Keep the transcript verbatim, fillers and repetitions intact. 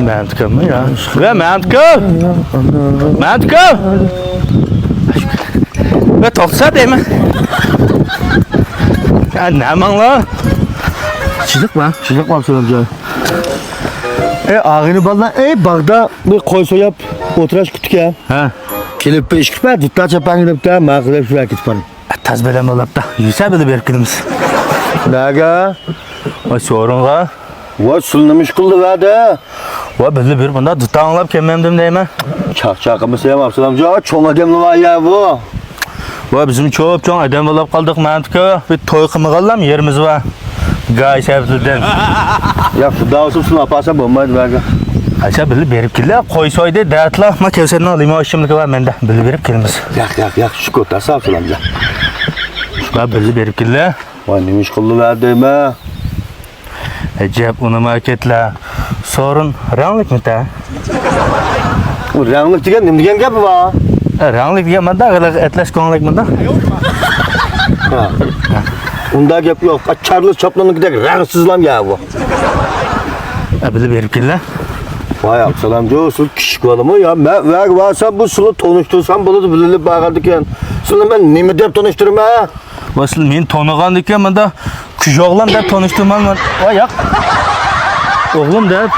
مەمتىكاممۇ يا؟ ۋە مەمتىكا! مەمتىكا! ۋە توختىسا دەيمەن. ھە، نەمەڭلار؟ شىلىق بار. شىلىق بار، سۆلەمجان. ئەي، ئاغىنە بالىلار، ئەي، باغدا بىر قوي سوياپ ئولتۇراش كۈتتۇق يا. ھە. كېلىپ بىر ئىش كۈتمە، دۇتتا چاپاڭ كېلىپتە، ماقۇل دەپ شۇ كېتىپ بارىڭ. تاز بىلەن بولۇپتا. يۈرسە بىللە بېرىپ كېلىمىز. نەگە؟ ۋاي سورۇنغا. ۋاي سىلنى نېمە ئىش قىلدى ۋەدە؟ ۋاي بىللە بېرىپ مۇندا دۇتاڭلاپ كەلمەمدىم دەيمەن. چاقچاق قىلمىسا ھەم ئابسالامجان، چوڭ ئادەملەر بار يا بۇ. ۋاي بىزمۇ چوپ چوڭ ئادەم بولۇپ قالدۇق مەنتىكى. بىر توي قىلمىغانلام يېرىمىز بار. گاي سەۋەبلىدىن. يا خۇدا ئۇسۇل سىلنى ئاپارسا بولمايدۇ بەرگە. ئاشا بىللە بېرىپ كېلە. قوي سويدى دەتلا. ما كەۋسەرنىڭ لىمون ئىچىملىكى بار مەندە. بىللە بېرىپ كېلىمىز. ياق ياق ياق شۈكۈر تاسا سىلامجان. ما بىللە بېرىپ كېلە. ۋاي نېمە ئىش قىلدى ۋەدە دەيمەن. ئەجەب ئۇنىماي كەتلە. سورۇن رەڭلىكمىتە؟ ئۇ رەڭلىك دېگەن نېمە دېگەن گەپ بۇ؟ ئە، رەڭلىك دېگەن مۇنداق، ئەتلەس كۆڭلەك مۇنداق. ھە. ئۇنداق گەپ يوق. چارلىز چاپلىننىڭكىدەك رەڭسىزلام يا بۇ. ئە، بىللە بېرىپ كېلە. ۋاي ئابسالامجان، سىز كىچىك بالىمۇ يا؟ مەن ۋەگە بارسام بۇ سىلى تونۇشتۇرسام بولىدۇ، بىللە بارغاندىكىن. سىلى مەن نېمە دەپ تونۇشتۇرىمەن؟ ۋاي سىلى مېنى تونۇغاندىكىن مۇندا كۈج ئوغلۇم دەپ تونۇشتۇرماڭ. ۋاي ياق. ئوغلۇم دەپ.